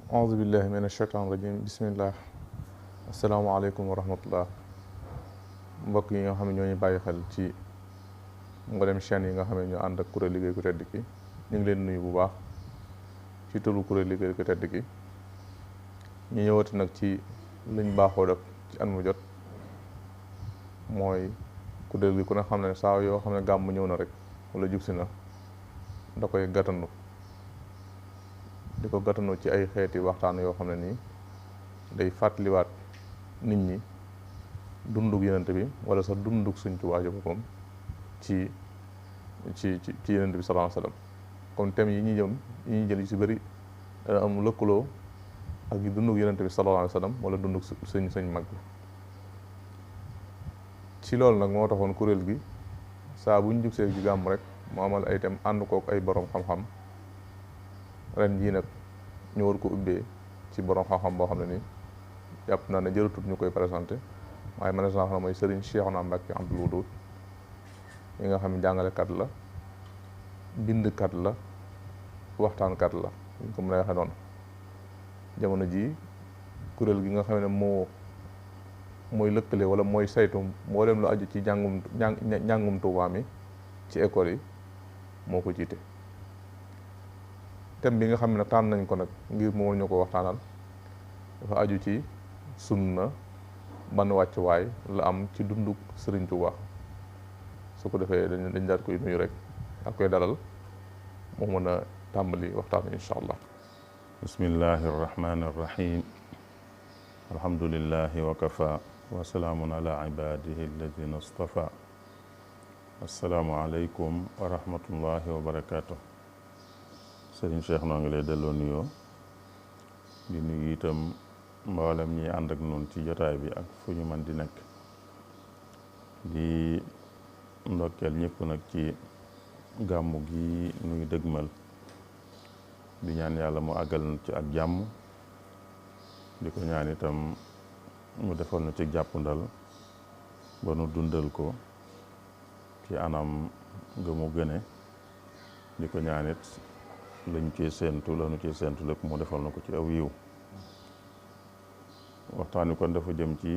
auzu billahi min ashaytaan rajim bismillah asalaamaaleykum wa rahmatullah mbokk yi nga xam ne ñoo ñu bàyyi xel ci mboolem chaîne yi nga xam ne ñoo ànd ak kuréel liggéey ku tedd ki ñu ngi leen nuyu bu baax ci turu kuréel liggéey ku tedd ki ñu ñëwati nag ci liñ baaxoo def ci at mu jot mooy kuréel gi ku ne xam ne saa yoo xam ne gàmm ñëw na rek wala jubsi na da koy gàttandu di ko gàttandu ci ay xeeti waxtaan yoo xam ne nii day fàttaliwaat nit ñi dundug yenent bi wala sax dundug Sëñ Tuubaa ji boppam ci yenent bi sallallahu alayhi wasallam comme thèmes yi ñuy jël yu si bëri dana am lëkkaloo ak dundug yenent bi sallallahu alayhi wasallam wala dundug sëñ mag bi ci loolu nag moo taxoon kuréel gi saa buñ jub see ci gàmm rek mu amal ay thèmes ànd kook ay borom xam-xam ren jii nag ñu war ko ubbee ci borom xam-xam boo xam ne nii jàpp naa ne jërëtut ñu koy présenté waaye man na xam mooy Serigne Cheikhouna Mbacké Abdoul Wadoud yi nga xam ne jàngalekat la bindkat la waxtaankat la ñu ko mën a waxee noonu jamono ji kuréel gi nga xam ne mooy lëkkale wala mooy saytu mboolem lu aju ci njàngum Tuubaa mi ci école yi moo ko jiite thème bi nga xam ne tànn nañ ko nag ngir mu ñu ko waxtaanal dafa aju ci sunna ban wàccuwaay la am ci dunduk Sëriñ Tuubaa su ko defee dañ daal koy nuyu rek ak koy dalal moo mën a tàmbali waxtaan insha allah. bismillahi arrahmani arrahim alhamdulillahi wa kafa wa salaamun ala ibadihi alladina istafa assalaamu aleykum wa rahmatullahi wa barakatuh. Sëriñ Cheikh noo ngi lay delloo nuyoo di nuyu itam mboolem ñi ànd ak noonu ci jotaay bi ak fu ñu mën di nekk di ndokkeel ñëpp nag ci gàmmu gi nuy dëgmal di ñaan yàlla mu àggal ci ak jàmm di ko ñaan itam mu defal na ci jàppandal ba nu dundal ko ci anam nga mu gëne di ko ñaanit lañ ci séentu lanu ci séentu lépp mu defal na ko ci aw yiw waxtaan wi kon dafa jëm ci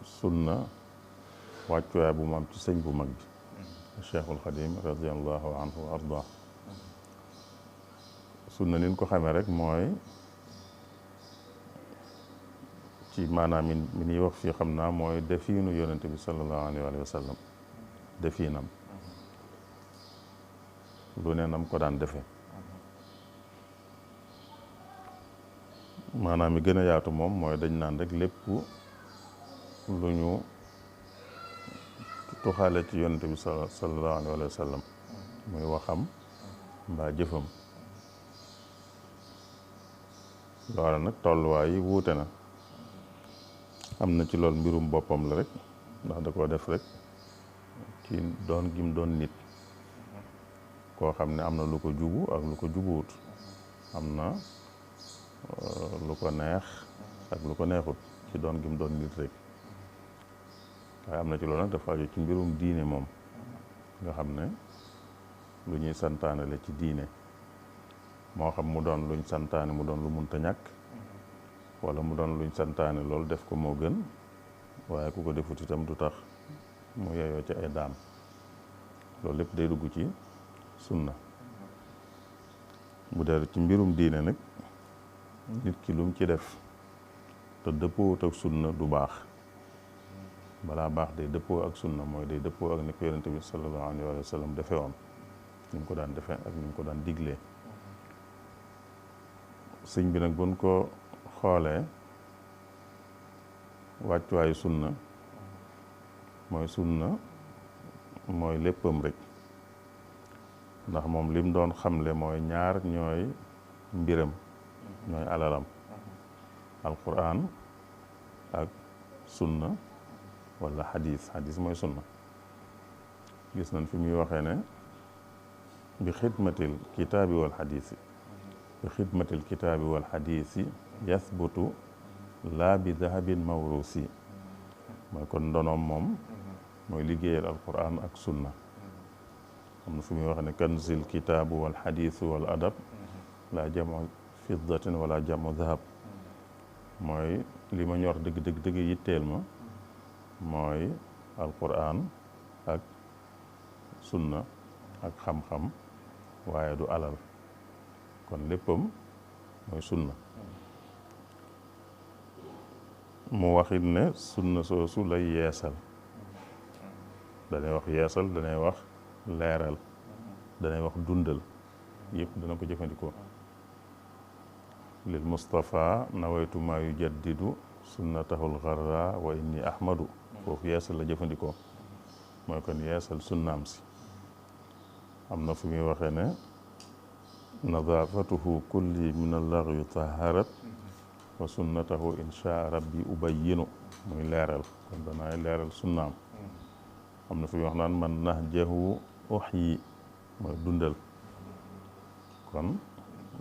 sunna wàccuwaay bu mu am ci sëñ bu mag bi Cheikhul Xadim radiallahu anhu wa arda sunna nin ko xamee rek mooy ci maanaam mi ñuy wax fii xam naa mooy defiinu yonente bi sallallahu alayhi wa sallam defiinam lu ne nam ko daan defe maanaam mi gën a yaatu moom mooy dañ naan rek lépp lu ñu tuxaale ci yonente bi sallallahu alayhi wa sallam muy waxam mbaa jëfam loola nag tolluwaay yi wuute na am na ci loolu mbirum boppam la rek ndax da koo def rek ci doon gim doon nit koo xam ne am na lu ko jubu ak lu ko jubuwut am na lu ko neex ak lu ko neexut ci doon gim doon nit rek waaye am na ci loolu nag dafa aju ci mbirum diine moom nga xam ne lu ñuy santaane la ci diine moo xam mu doon luñ santaane mu doon lu munta ñàkk wala mu doon luñ santaane loolu def ko moo gën waaye ku ko defut itam du tax mu yeyoo ci ay daan loolu lépp day dugg ci sunna bu dee ci mbirum diine nag nit ki lum ci def te dëppoowut ak sunna du baax balaa baax day dëppoo ak sunna mooy day dëppoo ak ni ko yonente bi sallallahu alayhi wa sallam defe woon ni mu ko daan defe ak ni mu ko daan diglee sëñ bi nag buñ ko xoolee wàccuwaayu sunna mooy léppam rek ndax moom lim doon xamle mooy ñaar ñooy mbiram ñooy alalam alquran ak sunna wala xadis mooy sunna gis nañ fi muy waxee ne bi xidmatil kitaabi wal xadisi bi xidmatil kitaabi wal xadisi yathbutu laa bi dahabin mawrusi mooy kon ndonoom moom mooy liggéeyal alquran ak sunna am na fu muy wax ne kanzil kitaabu wal xadiisu wal adab laa jamu fiddatin wala jamu dahab mooy li ma ñor dëgg dëgg dëgg yitteel ma mooy alquran ak sunna ak xam-xam waaye du alal kon léppam mooy sunna mu waxit ne sunna soosu lay yeesal danay wax yeesal danay wax leeral danay wax dundal yëpp dana ko jëfandikoo lil Mustafa nawaytu maa yujaddidu sunnatahul xarra wa inni ahmadu foofu yeesal la jëfandikoo mooy kon yeesal sunnaam si am na fu muy waxee ne nadaafatuhu kulli min allaghwi taharat wa sunnatahu insha rabbi ubayyinu muy leeral kon danaay leeral sunnaam am na fu muy wax naan man nahjahu uhyi mooy dundal kon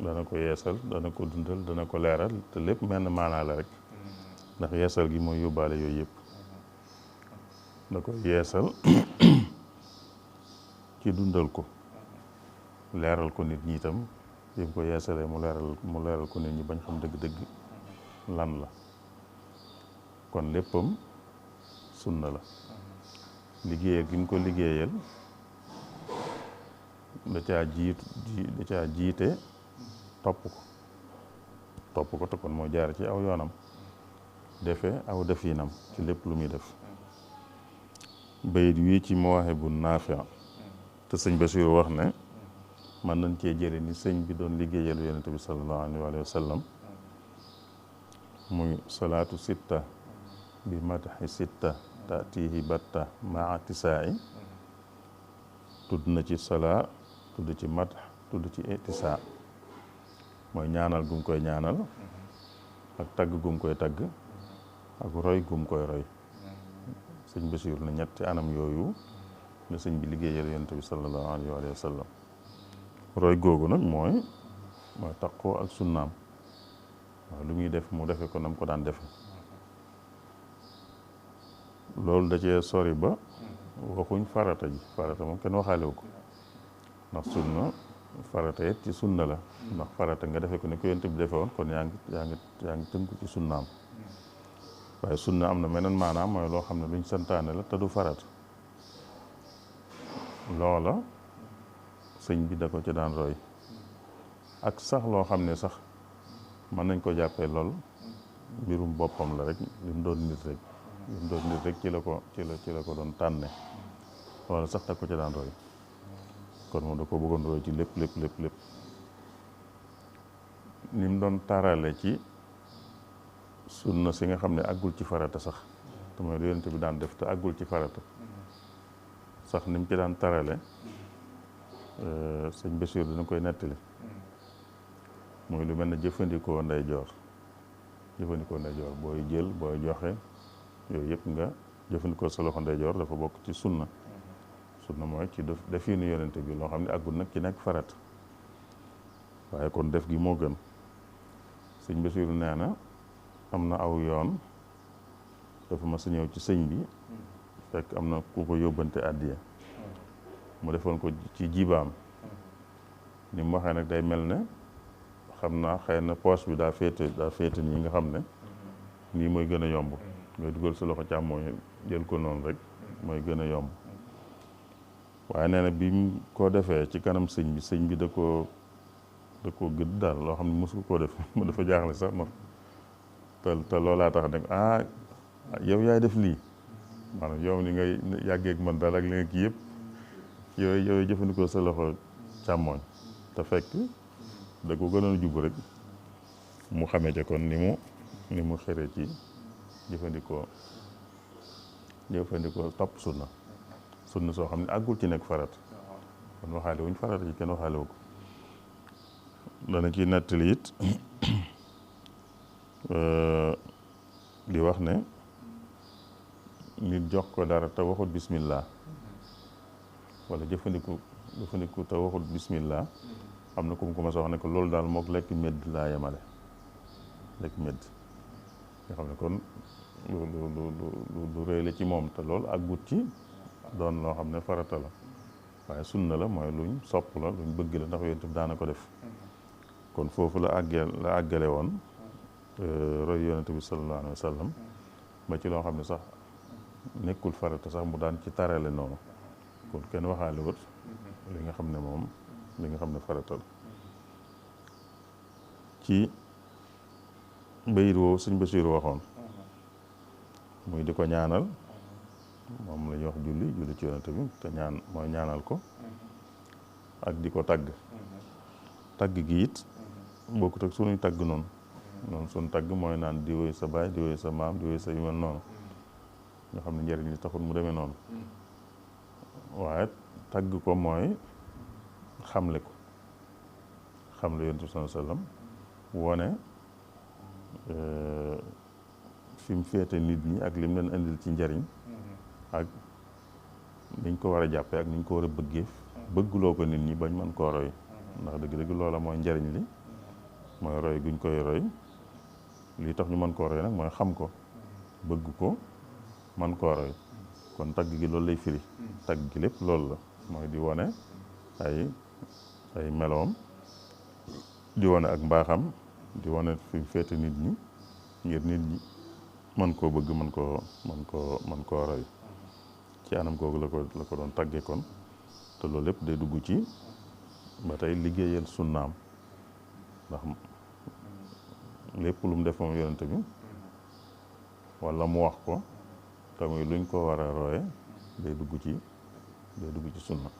dana ko yeesal dana ko dundal dana ko leeral te lépp menn maanaa la rek ndax yeesal gi mooy yóbbaale yooyu yëpp da ko yeesal ci dundal ko leeral ko nit ñi itam yëpp ko yeesalee mu leeral ko nit ñi bañ xam dëgg-dëgg lan la kon léppam sunna la liggéeyal gi mu ko liggéeyal da caa jiite topp ko te kon moo jaar ci aw yoonam defee aw definam ci lépp lu muy def bayit wii ci Mawaahibu Naafi' te sëñ Basiir wax ne man nañ cee jële ni sëñ bi doon liggéeyal yonente bi sallallahu alayhi wa sallam muy salaatu sitta bi mataxi sitta taatihi batta maa tisaa'i tudd na ci salaa tudd ci matax tudd ci itisaa mooy ñaanal gum koy ñaanal ak tagg gum koy tagg ak roy gum koy roy sëñ Basiir na ñetti anam yooyu la sëñ bi liggéeyal yonent bi sallallahu alayhi wa sallam roy googu nag mooy taqoo ak sunnaam waaw lu muy def mu defe ko nam ko daan defe loolu da cee sori ba waxuñ farata ji farata moom kenn waxaalewu ko ndax sunna farata it ci sunna la ndax farata nga defe ko ni ko yonent bi defe woon kon yaa ngi tënku ci sunnaam waaye sunna am na meneen maanaam mooy loo xam ne luñ santaane la te du farata loola sëñ bi da ko ci daan roy ak sax loo xam ne sax mën nañ ko jàppee lool mbirum boppam la rek li mu doon nit rek ci la ko doon tànne loola sax da ko ci daan roy kon moom da ko bëggoon roy ci lépp ni mu doon tarale ci sunna si nga xam ne àggul ci farata sax te mooy lu yonent bi daan def te àggul ci farata sax ni mu ci daan tarale sëñ Basiir dina koy nettali muy lu mel ne jëfandikoo ndeyjoor booy jël booy joxe yooyu yëpp nga jëfandikoo sa loxo ndeyjoor dafa bokk ci sunna mooy ci definu yonent bi loo xam ne àggul nag ci nekk farata waaye kon def gi moo gën sëñ Basiir nee na am na aw yoon dafa ma sa ñëw ci sëñ bi fekk am na ku ko yóbbante àddiya mu defoon ko ci jibaam ni mu waxee nag day mel ne xam naa xëy na poche bi daa féete nii nga xam ne nii mooy gën a yomb ngay dugal sa loxo càmmooñ jël ko noonu rek mooy gën a yomb waaye nee na bi mu ko defee ci kanam sëñ bi da koo gëdd daal loo xam ne mosu koo def mu dafa jaaxle sax moom te loolaa tax ne yow yaay def lii maanaam yow ni ngay yàggeeg man daal ak li nga kii yëpp yooyu jëfandikoo sa loxo càmmooñ te fekk da ko gënoon jub rek mu xamee ca kon ni mu xëree ci jëfandikoo topp sunna soo xam ne àggul ci nekk farat kon waxaale wuñ farata yi kenn waxaale wu ko dana ci nettali it di wax ne nit jox ko dara te waxut bismillah wala jëfandiku te waxut bismillah am na ku mu commencé wax ne ko loolu daal mook lekk medd laa yemale lekk medd nga xam ne kon lu rëy la ci moom te loolu àggut ci doon loo xam ne farata la waaye sunna la mooy luñ sopp la luñ bëgg la ndax yonent bi daana ko def kon foofu la àggale woon roy yonent bi sallallahu alayhi wa sallam ba ci loo xam ne sax nekkul farata sax mu daan ci tarale noonu kon kenn waxaale wut li nga xam ne moom li nga xam ne farata la ci bayit woowu sëñ Basiiru waxoon muy di ko ñaanal moom la ñuy wax julli ci yonent bi te mooy ñaanal ko ak di ko tagg gi it bokkut ak sunuy tagg noonu sunu tagg mooy naan di woy sa baay di woy sa maam di woy sa yu mel noonu nga xam ne njëriñ li taxul mu demee noonu waaye tagg ko mooy xamle yonent bi sallallahu alayhi wa sallam wone fi mu féete nit ñi ak lim leen indil ci njariñ ak niñ ko war a jàppee ak niñ ko war a bëgguloo ko nit ñi bañ mën koo roy ndax dëgg-dëgg loola mooy njariñ li mooy roy guñ koy roy lii tax ñu mën koo roy nag mooy xam ko bëgg ko mën koo roy kon tagg gi loolu lay firi tagg gi lépp loolu la mooy di wone ay meloom di wone ak mbaaxam di wone fi mu féete nit ñi ngir nit ñi mën koo bëgg mën koo roy ci anam googu la ko doon tagge kon te loolu lépp day dugg ci ba tey liggéeyal sunnaam ndax lépp lu mu def moom yonent bi walla mu wax ko te muy luñ ko war a roye day dugg ci sunna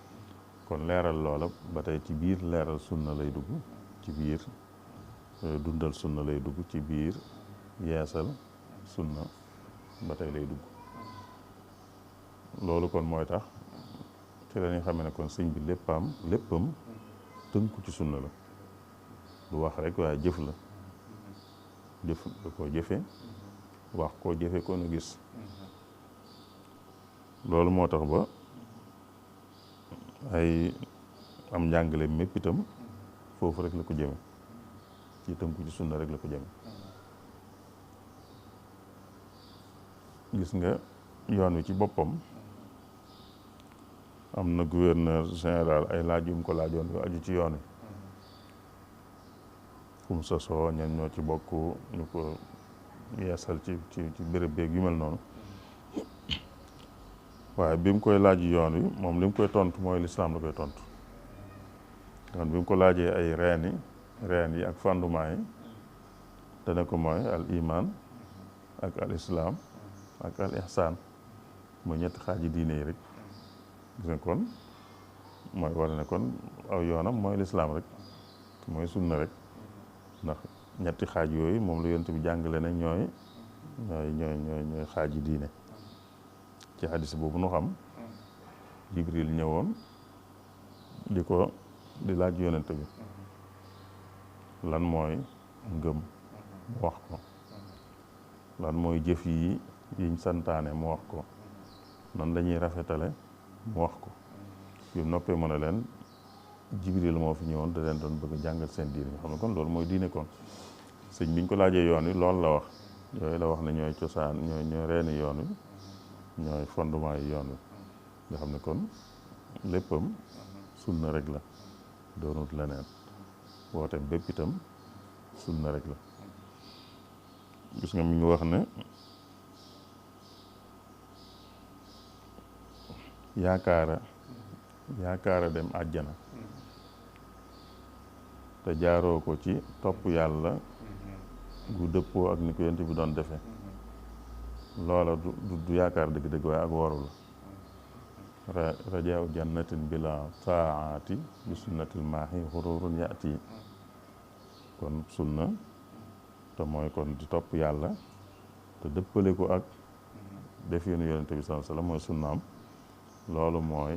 kon leeral loola ba tey ci biir leeral sunna lay dugg ci biir dundal sunna lay dugg ci biir yeesal sunna ba tey lay dugg loolu kon mooy tax ci la ñuy xamee ne kon sëñ bi léppam tënku ci sunna la du wax rek waaye jëf la jëf da koo jëfe wax koo jëfe ko nu gis loolu moo tax ba ay am njàngale mépp itam foofu rek la ko jëme ci tënku ci sunna rek la ko jëme gis nga yoon wi ci boppam am na gouverneur général ay laaj yu mu ko laajoon yu aju ci yoon wi fu mu sosoo ñen ñoo ci bokk ñu ko yeesal ci béréb beeg yu mel noonu waaye bi mu koy laaj yoon wi moom li mu koy tontu mooy lislaam la koy tontu kon bi mu ko laajee ay reen yi ak fondement yi dana ko mooy al iman ak al islam ak al ihsaan mooy ñetti xaaji diine yi rek gis nga kon mooy wala ne kon aw yoonam mooy lislaam rek mooy sunna rek ndax ñetti xaaj yooyu moom la yonent bi jàngale ne ñooy xaaji diine ci xadis boobu nu xam jibril ñëwoon di laaj yonent bi lan mooy ngëm mu wax ko lan mooy jëf yiñ santaane mu wax ko nan lañuy rafetale mu wax ko yu noppee mën a leen jibril moo fi ñëwoon da leen doon bëgg a jàngal seen diine nga xam ne kon loolu mooy diine kon sëñ biñ ko laajee yoon wi loolu la wax yooyu la wax ne ñooy cosaan ñooy reeni yoon wi ñooy fondement yi yoon wi nga xam ne kon léppam sunna rek la doonut leneen wooteem bépp itam sunna rek la gis nga mi ngi wax ne yaakaara dem àjjana te jaaroo ko ci topp yàlla gu dëppoo ak ni ko yonent bi doon defe loola du yaakaar dëgg-dëgg waaye ak waru la rajaaw jannatin bila taati bi sunnatil maahi xururun yaati kon sunna te mooy kon di topp yàlla te dëppale ko ak def yoonu yonent bi sallallahu alayhi wasallam mooy sunnaam loolu mooy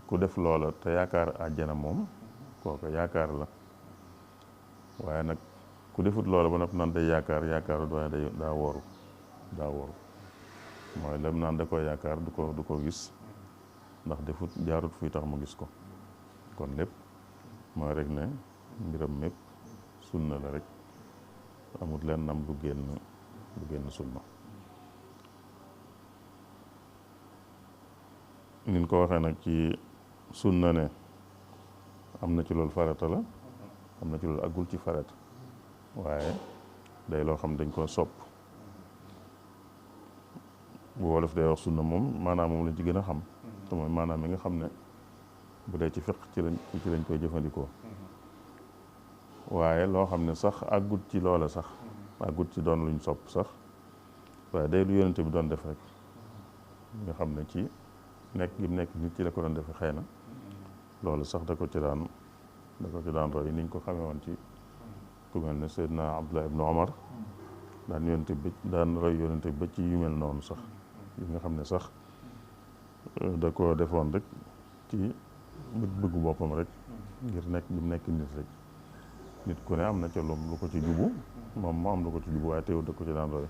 ku def loola te yaakaar àjjana moom kooku yaakaar la waaye nag ku defut loola ba noppi naan day yaakaarut waaye daa woru mooy lam naan da koy yaakaar du ko gis ndax defut jaarut fuy tax mu gis ko kon lépp mooy rek ne mbiram mépp sunna la rek amut leen nam lu génn sunna nin ko waxee nag ci sunna ne am na ci loolu farata la am na ci loolu àggul ci farata waaye day loo xam dañ koo sopp bu wolof day wax sunna moom maanaam moom lañ ci gën a xam te mooy maanaam mi nga xam ne bu dee ci fiq ci lañ koy jëfandikoo waaye loo xam ne sax àggut ci loola sax àggut ci doon luñ sopp sax waaye day lu yonente bi doon def rek nga xam ne ci nekk gi nekk nit ci la ko doon defe xëy na loolu sax da ko ci daan roy niñ ko xamee woon ci ku mel ne Seydina Abdullah ibnu Omar daan roy yonente bi ba ci yu mel noonu sax yi nga xam ne sax da ko defoon rek ci bëggu boppam rek ngir nekk gi nekk nit rek nit ku ne am na ca lu ko ci jubu moom mu am lu ko ci jubu waaye teewul da ko ci daan roy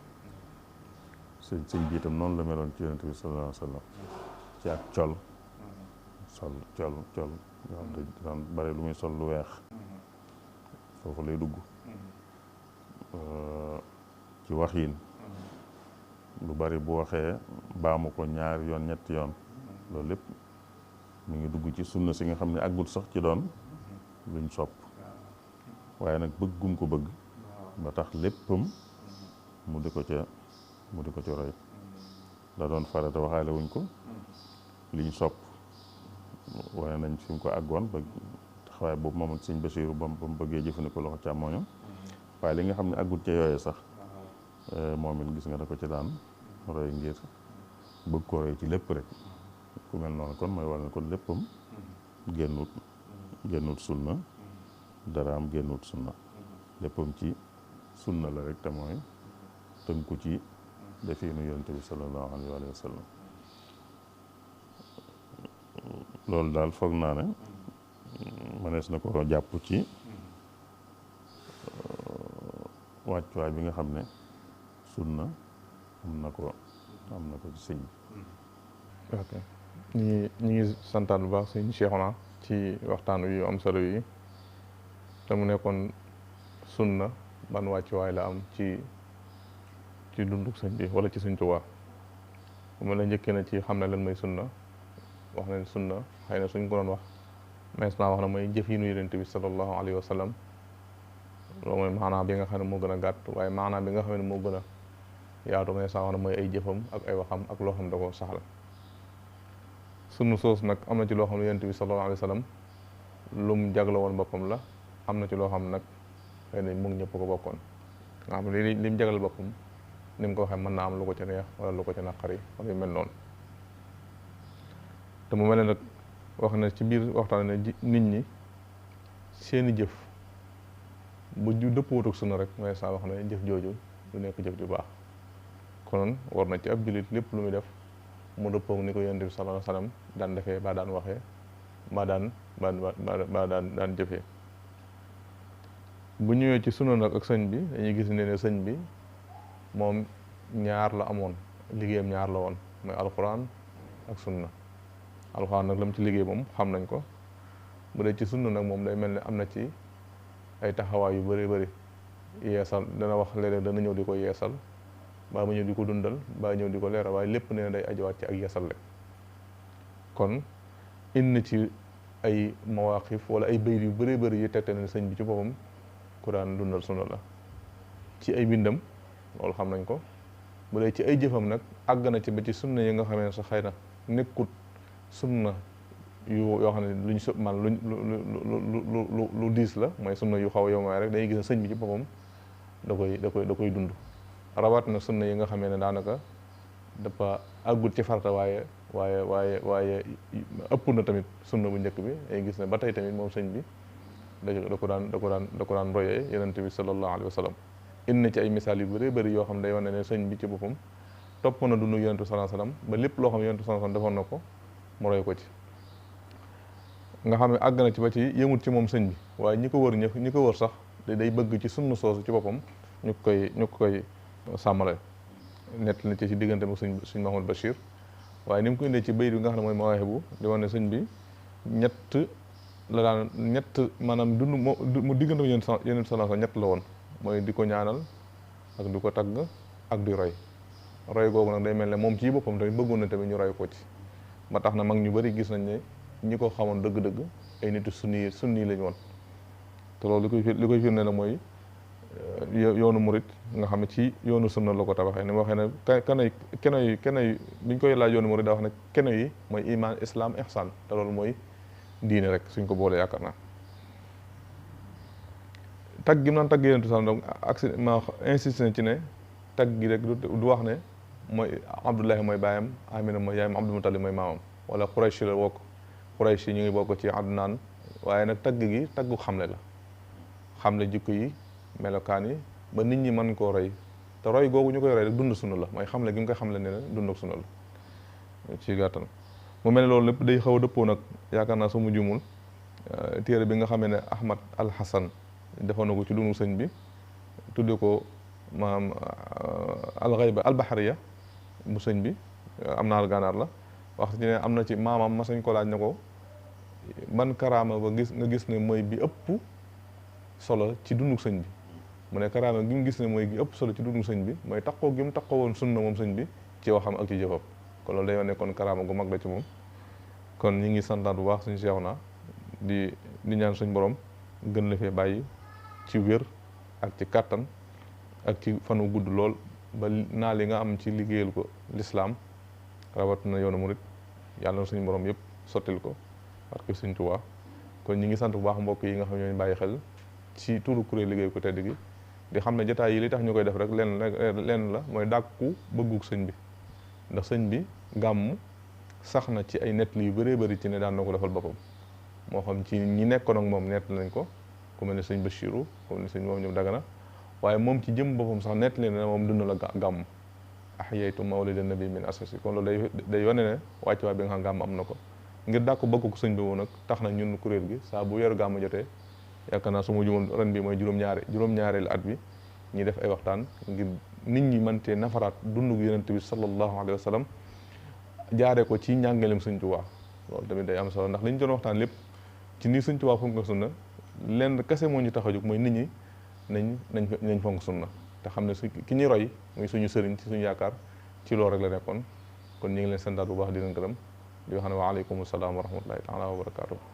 sëñ bi itam noonu la meloon ci yonente bi sallallahu alayhi wa sallam ci ak col nga xam ne daan bari lu muy sol lu weex foofu lay dugg ci waxiin lu bari bu waxee baamu ko ñaari yoon ñetti yoon loolu lépp mu ngi dugg ci sunna si nga xam ne àggut sax ci doon luñ sopp waaye nag bëggum ko bëgg ba tax léppam mu di ko ca roy la doon farata waxaale wuñ ko liñ sopp waaye nañ fi mu ko àggoon ba taxawaay boobu moom ak sëñ Basiiru ba mu bëggee jëfandikoo loxo càmmooñam waaye li nga xam ne àggut ca yooye sax moom it gis nga da ko ci daan roy ngir bëgg ko roy ci lépp rek ku mel noonu kon mooy wane kon léppam génnut sunna daraam génnut sunna léppam ci sunna la rek te mooy tënku ci defiinu yonent bi sallallahu alayhi wa sallam loolu daal foog naa ne mënees na ko jàpp ci wàccuwaay bi nga xam ne sunna am na ko ci sëñ bi. ok ñu ngi santaat bu baax sëñ Cheikhouna ci waxtaan wi yu am solo yi te mu nekkoon sunna ban wàccuwaay la am ci dunduk sëñ bi wala ci Sëñ Tuubaa bu ma la njëkkee na ci xam ne lan mooy sunna wax ne sunna xëy na suñ ko doon wax mais naa wax na mooy jëf yi nu Yonent bi sallallahu alayhi wa sallam loolu mooy maanaam bi nga xam ne moo gën a gàtt waaye maanaam bi nga xam ne moo gën a yaatu mais saa wax na mooy ay jëfam ak ay waxam ak loo xam da ko saxal sunna soos nag am na ci loo xam ne Yonent bi sallallahu alayhi wa sallam lu mu jagle woon boppam la am na ci loo xam nag xëy na mu ngi ñëpp ko bokkoon nga xam ne li mu jagleel boppam ni mu ko waxee mën naa am lu ko ca neex wala lu ko ca naqari wala yu mel noonu te mu mel ne nag wax na ci biir waxtaan ne nit ñi seeni jëf bu dëppoowut ak sunna rek mooy saa wax ne jëf jooju du nekk jëf ju baax konoon war na ci ab jullit lépp lu muy def mu dëppoog ni ko Yonent bi sallallahu alayhi wa sallam daan defee ba daan waxee ba daan jëfee bu ñëwee ci sunna nag ak sëñ bi dañuy gis ne sëñ bi moom ñaar la amoon liggéeyam ñaar la woon mooy alxuraan ak sunna alxuraan nag lam ci liggéey moom xam nañ ko bu dee ci sunna nag moom day mel ne am na ci ay taxawaay yu bëri bëri yeesal dana wax léeg-léeg dana ñëw di ko yeesal baa mu ñëw di ko dundal baa ñëw di ko leeral waaye lépp nee na day ajuwaat ci ak yeesal rek kon indi ci ay mawaqif wala ay bayt yu bëree bëri yi tegte ne sëñ bi ci boppam ku daan dundal sunna la ci ay bindam loolu xam nañ ko bu dee ci ay jëfam nag àgg na ci ba ci sunna yi nga xamee ne sax xëy na nekkut sunna yoo xam ne luñ su man lu diis la mooy sunna yu xaw a yow rek dañuy gis ne sëñ bi ci boppam da koy dund rawat na sunna yi nga xamee ne daanaka dafa àggut ci farata waaye ëpp na tamit sunna bu njëkk bi dañuy gis ne ba tey tamit moom sëñ bi da ko daan royee Yonent bi sallallahu alayhi wa sallam indi na ci ay misaal yu bëree bëri yoo xam ne day wane ne sëñ bi ci boppam topp na dundu Yonent bi sallallahu alayhi wa sallam ba lépp loo xam ne Yonent bi sallallahu alayhi wa sallam defoon na ko mu roy ko ci nga xam ne àgg na ci ba ci yëmut ci moom sëñ bi waaye ñi ko wër sax day bëgg ci sunna soosu ci boppam ñu koy sàmmale nett na ci diggante ak sëñ Mahmoud Bachir waaye ni mu ko indee ci bayit bi nga xam ne mooy Mawaahibu di wane ne sëñ bi ñett maanaam dund mu diggante Yonent bi sallallahu ñett la woon mooy di ko ñaanal ak di ko tagg ak di roy googu nag day mel ne moom ci boppam tamit bëggoon na tamit ñu roy ko ci ba tax na mag ñu bari gis nañ ne ñi ko xamoon dëgg-dëgg ay nitu sunni lañu woon te loolu li koy firnde nag mooy yoonu murit nga xam ne ci yoonu sunna la ko tabaxee ni ma waxee ne keno yi biñ koy laaj yoonu murit daa wax ne keno yi mooy iman islam ihsan te loolu mooy diine rek suñ ko boolee yaakaar naa tagg gi mu naan tagg yonent sallam donc ak ma insisté ci ne tagg gi rek du wax ne mooy Abdullahi mooy baayam Amina mooy yaayam Abdul Mutalib mooy maamam wala Quraysh la bokk Quraysh ñu ngi bokk ci Adnaan waaye nag tagg gi taggu xamle la xamle jikko yi melokaan yi ba nit ñi mën koo roy te roy googu ñu koy roy rek dund sunna la mooy xamle gi mu koy xamle ne dund ak sunna la ci gàttal mu mel ne loolu lépp day xaw a dëppoo nag yaakaar naa su mu jumul téere bi nga xamee ne Ahmad al Hasan defoon na ko ci dunu sëñ bi tudde ko maam alxayba albahariya bu sëñ bi am naa gànnaar la wax ci ne am na ci maamam ma sañ ko laaj ne ko ban karaama ba nga gis ne mooy bi ëpp solo ci dundu sëñ bi mu ne karaama gi mu gis ne mooy gi ëpp solo ci dundu sëñ bi mooy taxoo gi mu taxoo woon sunna moom sëñ bi ci waxam ak ci jëfam kon loolu day wane kon karaama gu mag la ci moom kon ñi ngi santaat bu baax suñu seexu naa di ñaan suñ borom gën la fee bàyyi ci wér ak ci kàttan ak ci fanu gudd lool ba naa li nga am ci liggéeyal ko lislaam rawat na yoonu murit yàlla na suñu borom yëpp sottil ko parce que Sëñ Tuubaa kon ñi ngi sant bu baax mbokk yi nga xam ñooñu bàyyi xel ci turu kuréel liggéey ko tedd gi di xam ne jotaay yi li tax ñu koy def rek lenn la mooy dàkku bëggug sëñ bi ndax sëñ bi gàmm sax na ci ay nettali yu bëree bëri ci ne daan na ko defal boppam moo xam ci ñi nekkoon ak moom nett nañ ko ku mel ne sëñ Bachiru ku mel ne sëñ moom ñoom Dagana waaye moom ci jëm boppam sax nettali na moom dund la gàmm ahyaytu mawlida nabi min asasi kon loolu day wane ne wàcc waay bi nga xam gàmm am na ko ngir dàkku bëgg ko sëñ bi woon nag tax na ñun kuréel gi saa bu weeru gàmm jotee yaakaar naa su ma jumoon ren bi mooy juróom-ñaareelu at bi ñuy def ay waxtaan ngir nit ñi mëntee nafaraat dundu yonent bi sallallahu alayhi wa sallam jaaree ko ci njàngaleem Sëñ Tuubaa loolu tamit day am solo ndax li ñu doon waxtaan lépp ci nii Sëñ Tuubaa fonk sunna lenn kese moo ñu tax a jóg mooy nit ñi nañ fonk sunna te xam ne ki ñuy roy muy suñu sëriñ ci suñu yaakaar ci loolu rek la nekkoon kon ñu ngi leen santaat bu baax di leen gërëm di wax ne wa aleykum salaam wa rahmatullahi taala wa barakaatu